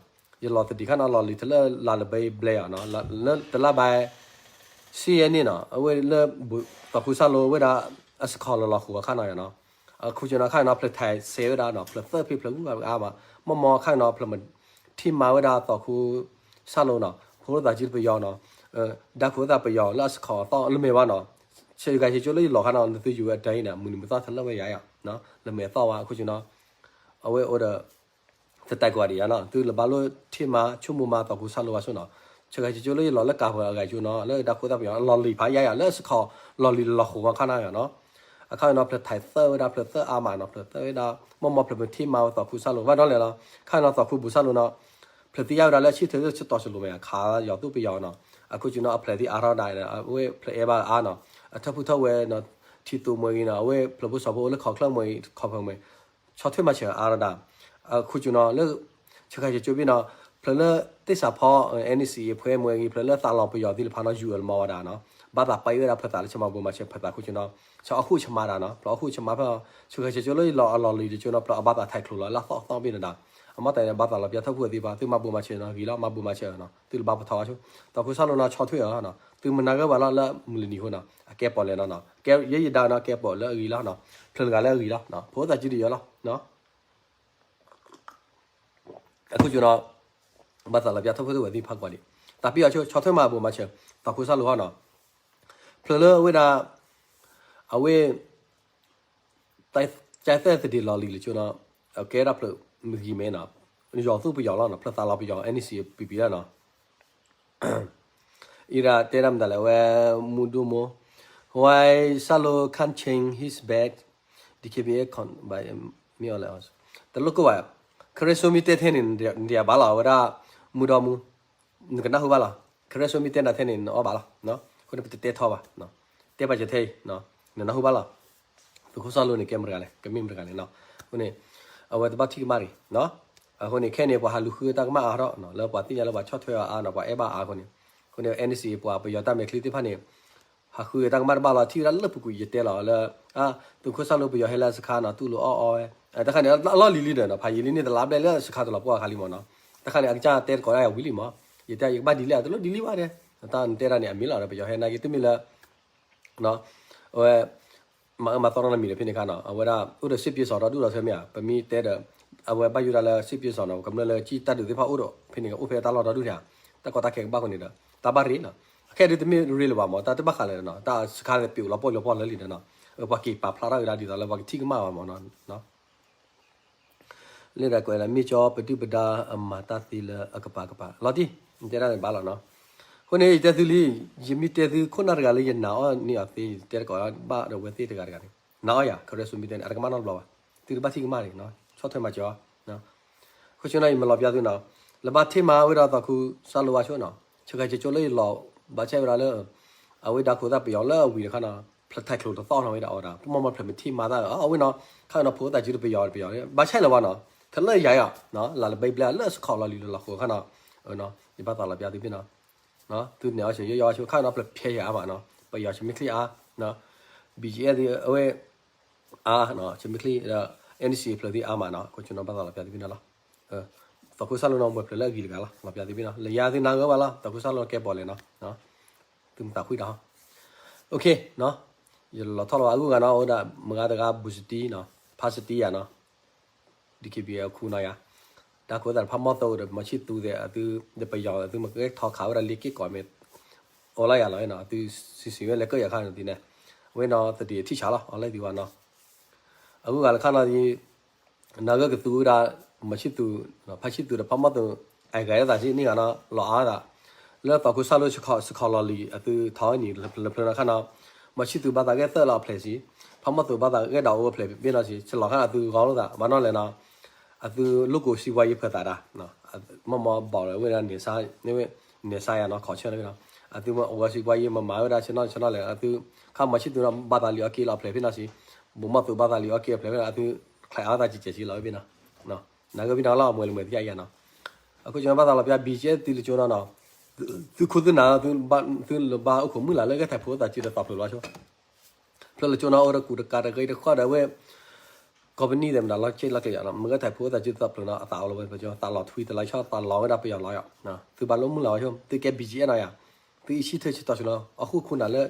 ယလီၤသဒံးခါနီၤ လီၤလံၤထလၢလၢလၢဘဲဘျဲၣ်အီၤနီၤ လၢတလါဘၣ် စံယဲၢ်န့ၣ်နီၤ အဝဲလၢ သီခူစၢ်လိဝဲဒၣ် အစခီလီၤလီၤဃိးအခါနီၤယၤနီၤ အခူကၠိနီၤခါနီၤ ဖျၢၣ်ထဲးစဲးဝဲဒၣ်နီၤ ဖျၢၣ်သၢဖဲဖျၢၣ်ဂုၤဂၤအါမး မီၢ်မီၢ်ခါနီၤ ဖျၢၣ်မထံၣ်မၤဝဲဒၣ်သီခူစၢ်လိနီၤ ဖိသၣ်စုပယီၤနီၤ ဒါခိၣ်သၣ်ပယီၤလၢအစခီအသီၣ်လၢမဲာ်ဘၣ်နီၤ ဆၢဂၤဆဲးကၠိလၢယလီၤခါနီၤ နသုယူၤဝဲအတၢ်အံၤန့ၣ် မုၢ်နံၤမုၢ်သီထလၢဝဲယၤယၤ လၢမဲာ်အသီၣ်ဝဲအခူကၠိနီၤ အဝဲအိၣ်ဒီး သတးကွၢ်ဒံးယၤနီၤ သုလၢဘၣ်လိၣ်ထံၣ်မၤ ဆိကမိၣ်မၤသီခူစၢ်လိဝဲဆိနီၤ ဆၢဂၤဆဲးကၠိလၢယလီၤလၢကးပှၤအဂၤကၠိနီၤ လၢဒါခိၣ်သၣ်ပယီၤ လီၤလံၤဖးယါယၤ လၢအစခီ လီၤလံၤလီၤဃိးဝဲခါနီၤယၤနီၤ အခါနီၤ ဖျၢၣ်ထဲးသၢဝဲဒၣ် ဖျၢၣ်သၢအါမးနီၤ ဖျၢၣ်သၢဝဲဒၣ် မီၢ်မီၢ်ဖျၢၣ်မထံၣ်မၤဝဲသီခူစၢ်လိ ဘၣ်ဒီးလဲၣ်နီၤ ခါနီၤသီခူဘူၣ်စၢ်လိနီၤ ဖျၢၣ်သံယါဝဲဒၣ်လၢအဆံၣ်ထၢၣ်လၢဆံတီၤစလိၤမဲာ် ခးယီၤသူၣ်ပယီၤနီၤ အခူကၠိနီၤ အဖျဲးသံအါထီၣ်ဒၣ် အဝဲဖျၢၣ်အဲၣ်ဘၣ်အါနီၤ အထၢၣ်ဖုထၢၣ်ဝဲနီၤ ထံသိးမွဲဂ့ၤနီၤ အဝဲဖျၢၣ်ဖိစီၤဖိအိၣ်လၢခီၣ်ချၢၣ်မွဲဂ့ၤ ခီၣ်ဖၢၣ်မွဲ ဆီၣ်ထွဲမၤစၢၤအါထီၣ်ဒၣ် အခူကၠိနီၤ လၢ ဆၢခါဆဲးကၠိဘ့ၣ်နီၤ ဖျၢၣ်လၢသ့ၣ်စးဖီ NCA အဖှဲမွဲဂ့ၤ ဖျၢၣ်လၢသးလီၤပယီၤသ့ၣ်တဖၣ်နီၤ ယူၤအၢၣ်လီၤမၤဝဲဒၣ်နီၤ ဘၣ်သးပာ်အံၤဝဲဒၣ်ဖျၢၣ်သးလၢဆၢမၤဘိးမၤစၢၤဖျၢၣ်သးခူကၠိနီၤ ဆၢအီၣ်ဃုာ်ဆၢမၤဒၣ်နီၤ ဖျၢၣ်အီၣ်ဃုာ်ဆၢမၤဖဲ ဆၢခါဆဲးကၠိလၢယလီၤအလီၤလံၤတကၠိနီၤ ဖျၢၣ်အဘၣ်သးထဲးချိးလီၤလၢအသီၣ်သီၣ်ဘ့ၣ်နီၤဒၣ် အမ့ၢ်တၢ်န့ၣ် ဘၣ်သးလီၤပျၢ်ထီၣ်ဖိသ့ၣ်တဖၣ် သုမၤဘိးမၤစၢၤနီၤ ဂ့ၤလီၤ မၤဘိးမၤစၢၤနီၤ သုလၢဘၣ်ပထီၣ်ဝဲဆိ သီခူစၢ်လိနီၤ ဆီၣ်ထွဲအီၤနီၤ သုမနၤဂ့ၤဘၣ်လီၤလၢမုၢ်လၢနံၤဃိနီၤ အကဲပီၣ်လဲၣ်နီၤနီၤ ကဲယဲယဒါနီၤ ကဲပီၣ်လၢအဂ့ၤလီၤနီၤ ဖျၢၣ်တဂၤလၢအဂ့ၤလီၤ ဖိသၣ်စုတယီၤလီၤ အခူကၠိနီၤ ဘၣ်သးလီၤပျၢ်ထီၣ်ဖိသ့ၣ်ဝဲသ့ၣ်တဖၣ်ကွၢ်ဒံး တၢ်ပံၢ်အီၤဆိ ဆီၣ်ထွဲမၤဘိးမၤစၢၤ သီခူစၢ်လိဟီနီၤ ဖျၢၣ်လၢအဝဲဒၣ် အဝဲ ကၠဲးသဲသဒံးလီၤလံၤလၢကၠိနီၤ ကဲဒၣ်ဖျၢၣ်မုၢ်ဂံၤမဲနီၤ, ယီၤသူၣ်ပယီၤလီၤနီၤ, ဖျၢၣ်သးလီၤပယီၤ N C P P လီၤနီၤ. အံၤဒၣ်တဲဒၣ်မတၤလဲၣ် အဝဲမူဒိၣ်မိၢ်, why စၢ်လိ can't change his bed, D K B A con by မ့ၢ်အီၤလဲၣ်, တလိၣ်ကိၢ်ဘၣ်, ခရ့စိမ့ၢ်တဲထဲန့ၣ် နတယၤဘၣ်လီၤ အဝဲဒၣ်မူဒီမူ, နကနၢ်ဟူဘၣ်လီၤ, ခရ့စိမ့ၢ်တဲနၤထဲန့ၣ် နအီၣ်ဘၣ်လီၤ, အဃိန့ၣ် ပတတဲထီဘၣ်, တဲပာ်စၢၤထဲအံၤ, နနၢ်ဟူဘၣ်လီၤ. သုးခိၣ်စၢ်လိန့ၣ် ကဲမတၤတဂၤလဲၣ်, ကမ့ၢ်မတၤတဂၤလဲၣ်နီၤ. အဃိန့ၣ် အဝဲတဘၣ်ထံၣ်ကမၣ်တဂ့ၤ, အဃိန့ၣ် ခဲအံၤန့ၣ် ပှၤဟးလူၤဃုတၢ်ကမၣ်အါထီၣ် လၢပှၤသ့ၣ်ညါလၢပှၤဆီၣ်ထွဲအီၤအါနီၤ, ပှၤအဲၣ်ဘၣ်အါအဃိန့ၣ်, အဃိန့ၣ် N C ပှၤပယီၤတၢ်မဲာ်ချံသ့ၣ်တဖၣ်န့ၣ် ဟးဃုတၢ်ကမၣ်တဘၣ်လီၤ, ထံၣ်ဝဲဒၣ်လၢပူၤကွံာ် ယတဲလီၤလၢ သုးခိၣ်စၢ်လိပယီၤဟဲလၢစခါနီၤ, တူၢ်လိာ်အီၣ်အီဝဲ, တခါန့ၣ် အလီၢ်လံၤလံၤဒီးနီၤ, ဖးယံာ်လံန့ၣ် တလါဘျဲၣ်လၢစခါတလီၤပှီၢ်အခါလံမးနီၤ. တခါန့ၣ် အကစၢ်တဲတကိးဒၣ်ယၤဝံၤလံမး, ယတဲယကဘၣ်ဒ်လဲၣ် တလိၣ်ဒ်လံဘၣ်တဲ, တၢ်နတဲဒၣ်န့ၣ် အမ့ၢ်လီၤဒီး ပယီၤဟဲနာ်က့ တမ့ၢ်လၢ အဝဲ မၤအၢမၤသီနီတမံၤဒီးဖဲန့ၣ်အခါနီၤ, အဝဲဒၣ်အိၣ်ဒီးစ့ပစီၤဒီဒူၣ်ဒီးဆၢမ့ၢ်ဧါ, ပမ့ၢ်တဲဒီး အဝဲဘၣ်ယိၣ်ဒၣ်လၢစ့ပစီၤနီၤ, ကမျၢၢ်လၢကံၣ်တၢ်ဒုးသ့ၣ်တဖၣ်အိၣ်ဒီး ဖဲန့ၣ်အိၣ်ဖဲတၢ်လီၢ်ဒီဒူၣ်န့ၣ်ဧါ, တၢ်ကီတၢ်ခဲကဘၣ်ဃိန့ၣ်ဒီး တၢ်ဘၣ်ရ့နီၤ, အခဲဒုးတမ့ၢ်ရ့လၢၤဘၣ်မး, တၢ်တဘၣ်ဃးလၢၤနီၤ, တၢ်စခါပျိာ်လီၤပှီၢ်လီၤပှီၢ်လၢလံၤဒီးနီၤ, ပှၤက့ၤပာ်ဖျါထီၣ်ကဒါဒ်သိးလၢပှၤကထံၣ်ကမၣ်ဘၣ်မးနီၤ. လၢဒၣ်ကွဲးလၢ မ့ၢ်ကၠီပဒုၣ်ပဒါအမၤတၢ်သ့လၢအကပၤကပၤ လီၤတံၢ် တဲဒၣ်န့ၣ်ဘၣ်လီၤနီၤ. အဃိန့ၣ် ယတဲသုလံ, ယမ့ၢ်တဲသုခိၣ်နၢ်တဂၤလၢယနာ်အီၤန့ၢ်အီၤသ့ ယတဲတကိးဘၣ်ဒီးဝဲသ့ၣ်တဂၤတဂၤန့ၣ်, နာ်အီၤယၤ ခရ့စိမ့ၢ်တဲန့ၣ် အတကမၣ်နီတဘျီဘၣ်, သုတဘၣ်ထံၣ်ကမၣ်န့ၣ်, ဆီၣ်ထွဲမၤစၢၤအီၤ အဃိဆိနီၤ ယမၤလီၤပျါသုနီၤ, လၢဘၣ်ထံၣ်မၤဝဲဒၣ်သီခူစၢ်လိဝါဆိနီၤ, ဆၢကၤကၠိလၢယလီၤဘၣ်ဆဲးဝဲဒၣ်လၢ အဝဲဒၣ်ခိၣ်သၣ်ပယီၤလၢအဝံၤတခါနီၤ, ဖျၢၣ်ထံးချိးတသီၣ်နီၤဝဲဒၣ်အီၤဒီး ပမ့ၢ်မ့ၢ်ဖျၢၣ်မ့ၢ်ထံၣ်မၤသၣ်ဒီး အဝဲနီၤ, ခါနီၤဖိသၣ်စုတပယီၤတပယီၤ, ဘၣ်ဆဲးလၢၤဝဲနီၤ, ထဲလၢယၤယၤ, လၢလၢဘဲဘျဲလၢစခီၣ်လီၤလံၤလီၤဃိခါနီၤ, ယဘၣ်သးလီၤပျါသုဖဲနီၤ, သုနဲၣ်အီၤဆၢယီယီဆိခါနီၤ ဖျၢၣ်ဖဲယၤအါမးနီၤ, ပယီၤဆၢမ့ၢ်ချံအါ, BGF အဝဲ အါ, ဆၢမ့ၢ်ချံဒီး NCA ဖျၢၣ်သ့ၣ်အါမးနီၤ, ခိၣ်ကၠိနီၤ ဘၣ်သးလီၤပျါသုဖဲနီၤလီၤ. သီခိၣ်စၢ်လိနီၤ မွဲဖျၢၣ်လၢအဂံၢ်တဂၤလီၤ, လီၤပျါသုဖဲနီၤ, လၢယၤသုနၢ်ဂၢၢ်ဘၣ်လီၤ, သီခိၣ်စၢ်လိကဲပီၣ်လဲၣ်နီၤ, သုမတၤဃံတၢ်ဟီ, ယလီၤထီၣ်လီၤဘၣ်အဂုၤအဂၤနီၤ, အိၣ်ဒၣ်မုၢ်ဂၤတဂၤ ဘူစတံနီၤ, ဖါစတံယၤနီၤ DKBA အခူနီၤယၤ, တၢ်ခိၣ်သၣ်တဖၣ်မီၢ်သိဒီး မီၤဆံၣ်သူသ့ၣ် အသု ဒီးပယီၤအသုမ့ၢ်ကဲထီခးဝဲဒၣ်လ့က့ၢ်ကီးမ့ၢ် အိၣ်လၢယၤလီၤနီၤ, အသုစံးစံးဝဲလဲၤကၢၢ်ယၤခါန့ၣ်သ့ၣ်န့ၣ်, အဝဲနီၤသဒံးထံၣ်ဆးလီၤ အီၤလၢသံဝဲနီၤ, အဂုၤအဂၤလၢခါနီၤသံ နၢ်ဂၢၢ်ကသူဝဲဒၣ် မီၤဆံၣ်သူ, ဖါဆံၣ်သူဒီးဖါမီၢ်သိ အဂၤသးစ့ၢ်န့ၣ်ဂၤနီၤ လီၤအါသး, လၢသီခိၣ်စၢ်လိစခီၣ်လီၤလံၤ အသုထီၣ်ဝဲနံၤလၢဖျၢၣ်နီၤခါနီၤ, မီၤဆံၣ်သူဘၣ်သးဂဲၤသၢလီၤအဖျဲၣ်စံး, ဖါမီၢ်သိဘၣ်သးဂဲၤဒၣ်အိၣ်အဖျဲၣ်ဘ့ၣ်နီၤစံး, ဆလီၤခါအသုဂီၤလိာ်သး ဘၣ်နီၤလဲၣ်နီၤ, အသုလိၣ်ကိးစံးပှၤယံၤဖၢၣ်သးဒၣ်, မီၢ်မီၢ်ဘီၣ်လၢဝဲဒၣ်န့ၣ် န့ၣ်စါယၤနီၤ ခီၣ်ဆၢလီၤနီၤ, အသုမ့ၢ်အဝဲစံးပှၤယံၤမၤမၤဝဲဒၣ်ဆ့ၣ်နီၤဆ့ၣ်နီၤလဲၣ် အသု, ခါမီၤဆံၣ်သူနီၤ ဘၣ်သးလံၤအီၣ်က့ၤလီၤအဖျဲၣ်ဖဲနီၤစံး, ဘိးမီၢ်သိဘၣ်သးလံၤအီၣ်က့ၤအဖျဲၣ်ဖဲနီၤ အသုချဲးအါသးကဲးကဲးစံးလီၤဝဲဘ့ၣ်နီၤ, နၢ်ဂၢၢ်ဘံနီၤလီၤ မွဲလၢမွဲသ့ၣ်ညါနီၤ, အဃိကဘၣ်သးလီၤပျါ ဘံၣ်ကဲသုလၢကၠိနီၤနီၤ, သုခိၣ်သုနၢ် သုလၢဘၣ်အိၣ်ခိးမုၢ်လၢ်လၢဂဲၤထၢၣ်ဖိသၣ်စုဒီးသီၣ်ဖျၢၣ်လီၤဆိ ဖျၢၣ်လၢကၠိနီၤ အိၣ်တကူးတကးတဂ့ၤတဃီဒီးဝဲ, ကီၢ်ပနံၣ်သ့ၣ်မတၤလီၤက့လီၤက့ယၤနီၤ မ့ၢ်ဂဲၤထၢၣ်ဖိသၣ်စုသီၣ်ဖျၢၣ်နီၤ အသးအိၣ်လီၤဝဲပကၠိ သးလီၤထွံသးလီၤဆီသးလီၤဝဲဒၣ်ပယီၤလီၤယီၤ, သုဘၣ်လိၣ်မုၢ်လၢ်ဝဲဆိ သုကဲ ဘံၣ်ကဲနီၤယၤ, သုအံးဆံၣ်ထၢၣ်ဆံတီၤဆိလီၤ အဃိခိၣ်နၢ်လၢ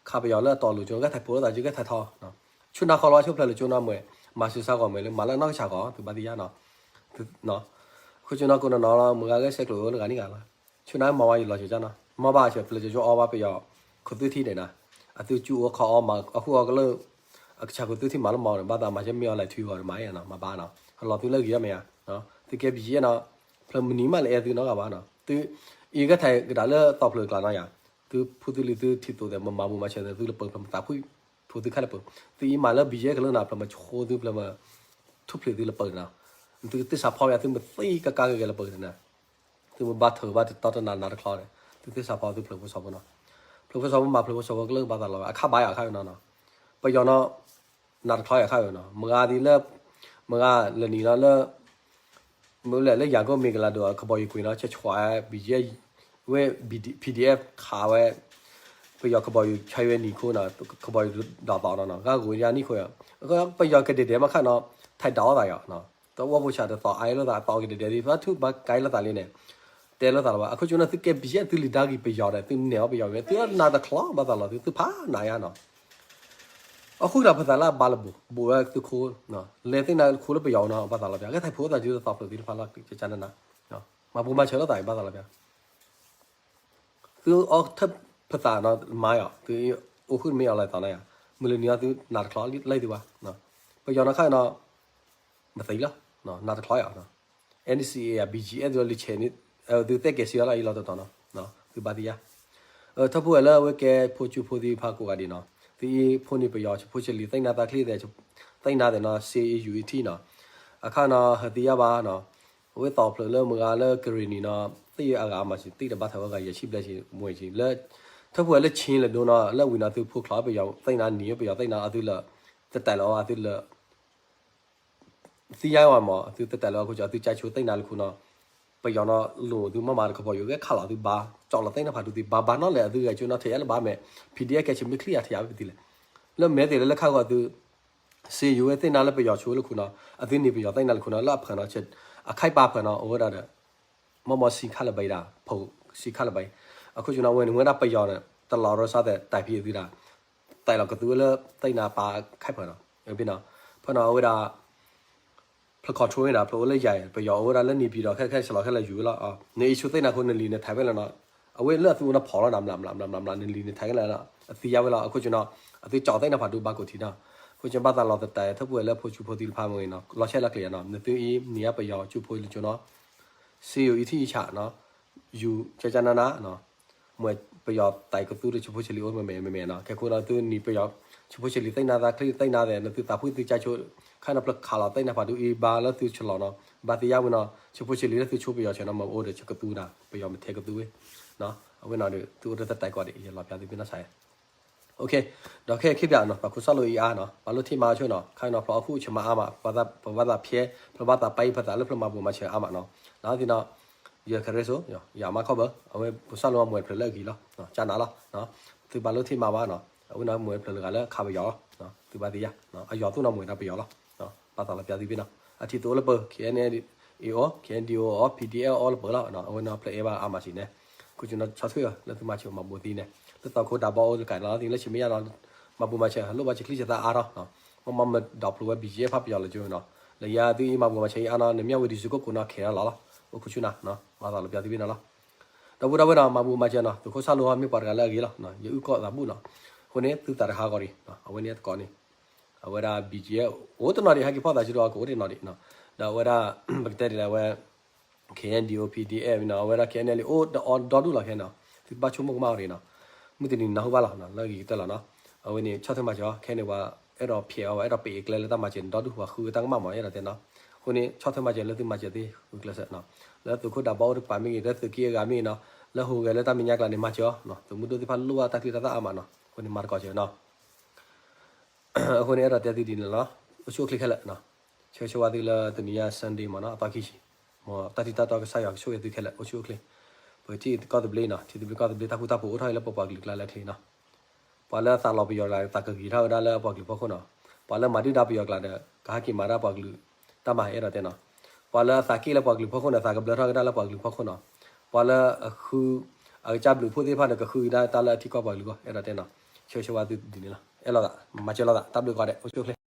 ခးပယီၤလၢအတီၤလိၤကၠိ ဂဲၤထၢၣ်ဖိသၣ်စုဂဲၤထၢၣ်ထီ ဆူနါခီလီၤဆိဖျၢၣ်လၢကၠိနီၤမွဲ, မၤစၢၤစါဂီၢ်မွဲလၢ မၤလၢနီၢ်ကစၢ်ဂီၢ် သုဘၣ်သ့ၣ်ညါနီၤ, ဃိကၠိနီၤကိးနီၤနီၤလီၤ မ့ၢ်ဂၤဂဲၤဆဲးကျိးလၢဂၤနံၣ်ဂၤလီၤ, ဆူနါမၤဝဲယလီၤစၢၤကၠီနီၤ မ့ၢ်ဘၣ်ဆဲးဖျၢၣ်ကၠိအီဘၣ်ပယီၤ, ခိၣ်သုထံန့ၣ်နီၤ, အသုကၠူအိၣ်ခီအီမၤအဃိအီကလၢာ်, အကဆၣ်ခိၣ်သုထံမၤလၢမၤဒီး ဘၣ်သးမၤဆဲးမ့ၢ်အီၤလဲၤထွံဂီၤဒီးမၤယါနီၤ မၤဘၣ်နီၤ, ဟလီၤသုလၢဂ့ၤမ့ၢ်ယါ, သုကဲဘံၣ်ကဲနီၤ, ဖျၢၣ်မနံၤမးလၢအဲၣ်သုနီတဂၤဘၣ်နီၤ, သု, အံၤဂဲၤထၢၣ်ကဒါလၢသီၣ်ဖျၢၣ်ကျါနီၤယၤ, သုဖိသုလံၤသုထံၣ်သိးသ့ၣ် မၤမၤဘူၣ်မၤဆၢၤသ့ၣ် သုလပၢၤဖျၢၣ်မသးဖှံ, ဖိသုခါလပၢၤ, သုအံၤမၤလၢဘံၣ်ကဲကလၢနီၤ ဖျၢၣ်မဆိသု ဖျၢၣ်မထူၣ်ဖျ့ၣ်သုလပၢၤနီၤ, သုသ့ၣ်ဆါဖီယၤ သုမသ့ကကါဂ့ၤဂ့ၤလပၢၤန့ၣ်နီၤ, သုမ့ၢ်ဘၣ်ထၢၣ်ဘၣ်တတီတနၤနၤတချီန့ၣ်, သုသ့ၣ်ဆါဖီသုဖျၢၣ်ဖိစီၤဖိနီၤ, ဖျၢၣ်ဖိစီၤဖိမၤဖျၢၣ်ဖိစီၤဖိကလၢာ်ဘၣ်သးလီၤဝဲ အခါဘၣ်ယၤအခါနီၤနီၤ, ပယီၤနီၤ, နၤတချီယၤအခါနီၤ မ့ၢ်ဂၤသံလၢ, မ့ၢ်ဂၤလၢနံၤလီၤလၢ မ့ၢ်လဲၣ်လၢယၤကိၣ်မ့ၢ်ကလၤဒိၣ် ကဘီယူၤကွံာ်နီၤ ဆဲးဆွး ဘံၣ်ယဲ ဝဲ PDF ခးဝဲ, ပယီၤကဘီယူၤဆဲးဝဲနံၤခိၣ်နီၤ ကဘီယူၤဒိးသီနီၤနီၤ ဂၤဂိၤယါနံၤခိၣ်ယၤ, ပယီၤကဒဲးဒဲးမးခါနီၤ ထဲးဒၣ်အီၣ်သးယၤ, တဝီဖိဆးတသီအါလိာ်သး သီကဒဲးဒဲးသံ ဘၣ်ထူၣ်ဘၣ်ကါလိာ်သးလံန့ၣ်, တဲလိာ်သးလီၤဘၣ် အခိၣ်ကၠိနီၤ သုကဲဘံၣ်ယဲ သုလံၤဒါဂံၢ်ပယီၤဒီး သုနဲၣ်အီၣ်ပယီၤဝဲ သုနၤတချီဘၣ်သးလီၤ သု သုဖးနးယါနီၤ အဃိတၢ်ဖုသးလၢအဘၣ်လၢဘိၣ် ဘိၣ်ဝဲသုခိၣ်, လဲၤသ့ၣ်နၤခိၣ်လၢပယီၤနီၤ ဘၣ်သးလီၤပျါ ကဲထီၣ်ဖိသၣ်စုသီၣ်ဖျၢၣ်သ့ၣ်တဖၣ်လီၤ ကကနနၤ, မၤဘူၣ်မၤဆၢလိာ်သးအံၤဘၣ်သးလီၤပျါ, သုအီထၢၣ်ဖုသးနီၤ မၤယီၤ သုအိၣ်ဃုာ်မ့ၢ်အီၤလီၤသးနီၤယၤ, မုၢ်လၢနံၤအီၤသုနၤတချီလၢသုဘၣ်, ပယီၤနီၤခါနီၤ မသံလီၤ, နးတချီယၤ, NCA အ BGF သုလီၤလံဆဲးန့ၣ်, သုသ့ၣ်ကဲၤစံးအီၤလီၤ အံၤလီၤတတီၤနီၤ, သုဘၣ်သံယါ, ထီၣ်ဖိဝဲလၢအဝဲကဲဖိကၠိဖိသ့ၣ်တဖၣ်ကိးဂၤဒံးနီၤ, သုအံၤဖိန့ၣ်ပယီၤ ဆၣ်ဖိဆၣ်လံၤ သ့ၣ်နါသးချံသဲး, သ့ၣ်နါသဲးနီၤ စ့အံၤယူၤအံၤထံၣ်နီၤ, အခါနီၤ ဟးသံယါဘၣ်နီၤ, အဝဲသီၣ်ဖျၢၣ်လၢမုၢ်ဂၤလၢကရ့ၣ်နံၤနီၤ, သ့ၣ်အဂၤမၤစံး သ့ၣ်တဘၣ်ထီၣ်ဝဲဂၤယဲၢ်ဆံဘျဲၣ်ဆံး မွဲၢ်ဆံး လၢ ထီၣ်ဖိဝဲလၢဆံလၢဒိနီၤ, လၢဝံၤနီၤ သုဖိချီပယီၤသ့ၣ်နါနံၤ ပယီၤသ့ၣ်နါအသုလၢ တတဲာ်လီၤအီၤ အသုလၢ သံယါဝဲမး အသုတတဲာ်လီၤအီၤ ခိၣ်ကၠီ အသုကၠါဆိသ့ၣ်နါလၢခိၣ်နီၤ, ပယီၤနီၤလိၣ်သုမၤမၤတကပီၤယိၤ ဂဲၤခးလီၤသုဘါ ကၠီၣ်လီၤသ့ၣ်နါဖးဒိၣ်သုဘါ ဘါနီၤလဲၣ် အသုဂဲၤကၠိနီၤ ထဲးယါလၢဘါမဲာ် PDF ကဲဆံမ့ၢ်ချံအထံးယါဝဲပသံလဲၣ်, လၢမဲာ်သ့ၣ်လၢလၢခါဂီၤသု စ့ယူၤဝဲသ့ၣ်နါလၢပယီၤဆိလၢခိၣ်နီၤ, အသုန့ၢ်ပယီၤသ့ၣ်နါလၢခိၣ်နီၤ လၢအဖၢၣ်နီၤ အခဲအံၤပာ်ဖၢၣ်နီၤ အိၣ်ဝဲဒၣ်ဒီး မီၢ်မီၢ်ဆံခါလၢဘၣ်အံၤဒၣ် ဖိဆံခါလၢဘၣ်အံၤ, အခိၣ်ကၠီနီၤ အဝဲန့ၣ် ဝဲဒၣ်ပယီၤန့ၣ် တလီၤရီစါသဲး တၢ်ဖံးအသုဒၣ် တၢ်လီၤကသူဝဲလၢသ့ၣ်နါပာ်ခဲအံၤဖၢၣ်နီၤ, ဖဲနီၤ အဝဲဒၣ် ဖျၢၣ် control ဝဲဒၣ် ဖျၢၣ်အိၣ်လၢယၤ ပယီၤအိၣ်ဝဲဒၣ်လၢနံၤပံၤဒီး ခဲခဲဆလီၤခဲလၢာ်ယူၤဝဲလီၤ, နအံၤဆိသ့ၣ်နါခိၣ် နလံာ်နထါဝဲလီၤနီၤ, အဝဲလၢအသုအိၣ်နဖီၣ်လီၤ နဘျးဘျးဘျးဘျး နလံာ်နထါခဲလၢာ်လီၤ အသံယါဝဲလီၤ, အခိၣ်ကၠီနီၤ အသုကၠီၣ်သ့ၣ်နါဖးဒိၣ်ဘါကိၢ်ထံးနီၤ, အခိၣ်ကၠီဘၣ်သးလီၤသတး ထီၣ်ဖိဝဲလၢဖိကၠိဖိသ့ၣ်တဖၣ်မ့ၢ်ဂ့ၤနီၤ လီၤဆဲးလီၤကျဲၤနီၤ နသုအံၤနံၤအပယီၤကၠိဖိလၢကၠိနီၤ စ့ယူၤအံၤထံၣ်အံၤဆးနီၤ, ယူၤကၠၢကၠၢနးနးနီၤ, မ့ၢ်ပယီၤသးကသူဒီးဆၣ်ဖိဆၣ်လံၤအိၣ်မဲာ်မဲာ်မဲာ်နီၤ, ခဲခိၣ်နီၤ သုနံၤပယီၤ ဆၣ်ဖိဆၣ်လံၤသ့ၣ်နါသးချံသ့ၣ်နါသဲး နသုသးဖှံသုကၠါဆိ ခါနီၤဖျၢၣ်ခးလီၤသ့ၣ်နါဖးဒိၣ်အံၤဘါလၢသုဆလီၤနီၤ, ဘၣ်သံယါဝဲနီၤ ဆၣ်ဖိဆၣ်လံၤလၢသုဆိပယီၤဆဲးနီၤ မ့ၢ်အိၣ်ဒီးဆၣ်ကသူဒၣ် ပယီၤမ့ၢ်ထဲကသူဝဲ, အဝဲနီၤဒီး သုအိၣ်ဒီးတၢ်တဲကီးဒံး ယလီၤပျးသုဖဲနီၤဆါ ဒီးခဲခဲပၠးနီၤ ပှၤခိၣ်စၣ်လိအံၤအါနီၤ ပှၤလိၣ်ထံၣ်မၤအီၤဆိနီၤ ခါနီၤဖျီအီၣ်ခူၣ်ဆၢမၤအါမး ပှၤဘၣ်သးဖျဲ ဖျီဘၣ်သးပာ်အံၤဖျီသးလၢဖျီမၤဘူၣ်မၤစၢၤအါမးနီၤ, လၢသ့ၣ်နီၤ ယကရ့စိ ယမါခီဘၢ အဝဲခိၣ်စၣ်လိမ့ၢ်ဝဲတဖျၢၣ်လၢအဂ့ၤလီၤ ကၠါနးလီၤ, သုဘၣ်လိၣ်ထံၣ်မၤဘၣ်နီၤ အဝဲနီၤမ့ၢ်ဝဲတဖျၢၣ်လၢဂၤလၢခးပယီၤလီၤ, သုဘၣ်သ့ၣ်ယါ အယီၤသူၣ်နီၤမ့ၢ်ဝဲဒၣ်ပယီၤလီၤ, ဘၣ်သးလီၤပျးသုဖဲနီၤ အထံၣ်သုအိၣ်လၢပၢၤ KNLA အီၤ KNDO အီၤ PDF အီၤလၢပၢၤလီၤ အဝဲနီၤဖျၢၣ်အဲၣ်ဘၣ်အါမးစံးန့ၣ်, ခိၣ်ကၠီနီၤဆီၣ်ထွဲအီၤ လၢသုမၤစၢၤမၤဘူၣ်သံန့ၣ်, လၢသီခိၣ်ဒၢဘီအိၣ်တကးနီၤ လၢဆံမ့ၢ်ယါနီၤ မၤဘူၣ်မၤစၢၤ လိၣ်ဘၣ်စၢၤချံစၢၤသးအါထီၣ်, မ့ၢ်မ့ၢ်မ့ၢ်ဒီးဖျိဝဲ BGF ဖးပယီၤလၢကၠိနီၤ, လၢယၤသုအံၤမၤဘူၣ်မၤစၢၤအံၤအါနီၤ နမ့ၢ်ဝဲဒံးစူးကိၣ်ကိးနီၤခဲလီၤလီၤ, အိၣ်ခိၣ်ဆူနၤ, ဘၣ်သးလီၤပျးသုဖဲနီၤလီၤ, ဒီပုၢ်ဒီဝဲၢ်နီၤ မၤဘူၣ်မၤစၢၤနီၤ သုးခိၣ်စၣ်လိဟီမ့ၢ်ပှၤတဂၤလၢအဂ့ၤလီၤ, ယအုၣ်ကီၢ်သးဘူၣ်နီၤ, အဃိန့ၣ် သုသးတဟးဂီၤဒံး, အဝဲန့ၣ်တကိးန့ၣ်, အဝဲဒၣ် BGF အိၣ်တနီၤဒံး ဟဲက့ၤဖီၣ်သးစ့ၢ်ကီးကအိၣ်တနီၤဒံး, ဒီးအဝဲဒၣ် ပကတဲဒ်လဲၣ်ဝဲ KNDO PDF နီၤ အဝဲဒၣ် KNLA အိၣ်ဒီးအီၤဒီဒူၣ်လီၤခဲနီၤ, သုကဘၣ်ဆိကမိၣ်ကမၣ်အီၤဒံးနီၤ, မုၢ်တနံၤနၢ်ဟူဘၣ်လီၤ လၢအဂ့ၤကတၢၢ်လီၤနီၤ, အဝဲန့ၣ်ဆီၣ်ထွဲမၤစၢၤအီၤ ခဲန့ၣ်ပှၤအဲၣ်ဒိးဖျဲးအီၤ ပှၤအဲၣ်ဒိးပ့းအကျဲလၢတၢ်မၤစၢၤန့ၣ် ဒီဒူၣ်ပှၤဃုတၢ်ကမၣ်မး အဲၣ်ဒိးတဲနီၤ, အဃိန့ၣ် ဆီၣ်ထွဲမၤစၢၤလၢသုမၤစၢၤသ့ ဃုကျဲးစၢးနီၤ, လၢသုးခိၣ်ဒၢဘီအိၣ်တကပၤမ့ၢ်ဂ့ၤ လၢသုးက့အဂၤမ့ၢ်ဂ့ၤနီၤ, လၢဟူးဂဲၤလၢတၢ်မဲာ်ညါကျါန့ၣ် မၤစၢၤအီၤ, သုးမုၢ်ဒိၣ်သ့ၣ်တဖၣ်လိၣ်ဘၣ်တၢ်ချံတၢ်သၣ်အါမးနီၤ, အဃိန့ၣ်မၤသကိးစၢၤနီၤ အဃိန့ၣ် အဲၣ်ဒိးတဲသုဒ်န့ၣ်လီၤ, အိၣ်ဆူၣ်အိၣ်ချ့ခဲလၢာ်, ဆၢဂ့ၤဆၢဝါသုလၢတနံၤညါ Sunday မးနီၤ အသီခံဆံ, မ်တၢ်ထံၣ်တၢ်တီကစၢ်ယွၤကဆိၣ်ဂ့ၤသုခဲလၢာ် အိၣ်ဆူၣ်အိၣ်ချ့, ပထံၣ်ကီၢ်သဘျ့နီၤ ထံသဘျ့ကီၢ်သဘျ့ တၢ်ဃူတၢ်ဖိးအိၣ်ထီၣ်လၢပပှၤကလုာ်ကျါလၢအချ့နီၤ, ပှၤလၢအသးလီၤပယီၤကျါ သးကဂ့ၤထီၣ်ဝဲဒၣ်လၢပှၤကလုာ်ဖီခိၣ်နီၤ, ပှၤလၢမၤဒုၣ်ဒါပယီၤကျါဒီး ကဟဲက့ၤမၤဒၣ်ပှၤကလုာ်တၢ်မၤ အဲၣ်ဒိးတဲနီၤ, ပှၤလၢအသးက့ၣ်လၢပှၤကလုာ်ဖီခိၣ်န့ၣ် သးကဘျၢထီၣ်ကဒါလၢပှၤကလုာ်ဖီခိၣ်နီၤ, ပှၤလၢအဃု အကစၢ်ဘျုးဖှိၣ်သ့ၣ်တဖၣ်န့ၣ် ကဃုကဒါတၢ်လၢအထံကီၢ်ပှၤကလုာ်အဂီၢ် အဲၣ်ဒိးတဲနီၤ, ဆၢဂ့ၤဆၢဝါသုဒ်န့ၣ်လီၤ, အဲၣ်လိာ်သး မၤစၢၤလိာ်သး တၢ်ဘျုးကိးဂၤဒဲး အိၣ်ဆူၣ်အိၣ်ချ့